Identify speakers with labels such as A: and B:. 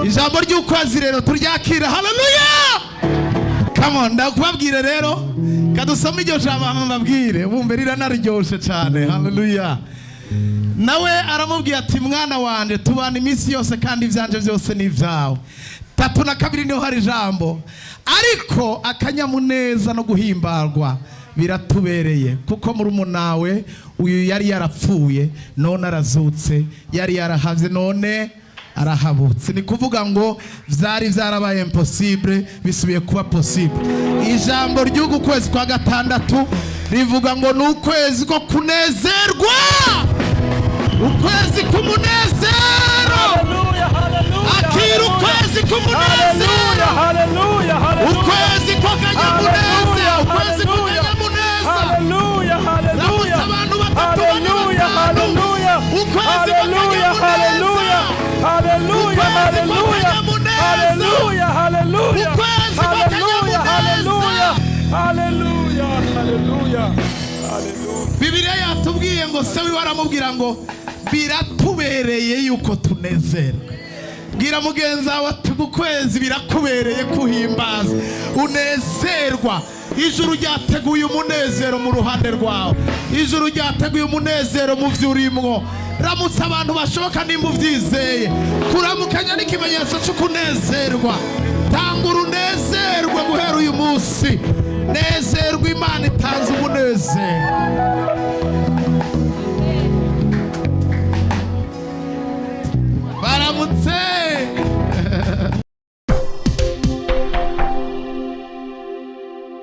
A: Ijambo ry'ukwezi rero turyakira. Haleluya! Come on, ndakubabwire rero, kadusome iryo jambo hama mbabwire, bumve riranaryoshe cyane. Haleluya! Nawe aramubwira ati: "Mwana wanje, tubana iminsi yose, kandi ibyanje byose ni ibyawe." 32 niho hari ijambo: "Ariko akanyamuneza no guhimbarwa biratubereye, kuko murumunawe uyu yari yarapfuye, none arazutse, yari yarahavye, none arahabutse." Ni kuvuga ngo vyari vyarabaye impossible, bisubiye kuba possible. Ijambo ry'uku kwezi kwa gatandatu rivuga ngo ni ukwezi ko kunezerwa, ukwezi k'umunezero.
B: Hallelujah, hallelujah.
A: Akira ukwezi k'umunezero.
B: Hallelujah, hallelujah.
A: Ukwezi kw'akanyamuneza, ukwezi kw'akanyamuneza.
B: Hallelujah, hallelujah.
A: Ramutse abantu batatu, bane,
B: Hallelujah,
A: batanu.
B: hallelujah.
A: Ukwezi
B: Hallelujah,
A: kw'akanyamuneza.
B: hallelujah. Hallelujah,
A: Ukwezi
B: hallelujah.
A: kw'akanyamuneza.
B: Hallelujah, hallelujah.
A: Ukwezi
B: Hallelujah,
A: kw'akanyamuneza.
B: hallelujah. Hallelujah, hallelujah. Hallelujah.
A: Bibiliya yatubwiye ngo se wiwe aramubwira ngo: "Biratubereye yuko tunezerwa." Bwira mugenzi wawe ati: "Ku kwezi birakubereye kuhimbaza, unezerwa." Ijuru ryateguye umunezero mu ruhande rwawe, ijuru ryateguye umunezero mu byo urimwo. Ramutse abantu bashoboka nimba ubyizeye. Kuramukanya n'ikimenyetso cyo kunezerwa. Tanga urunezerwe guhera uyu munsi. Nezerwa, Imana itanze umunezero. Baramutse.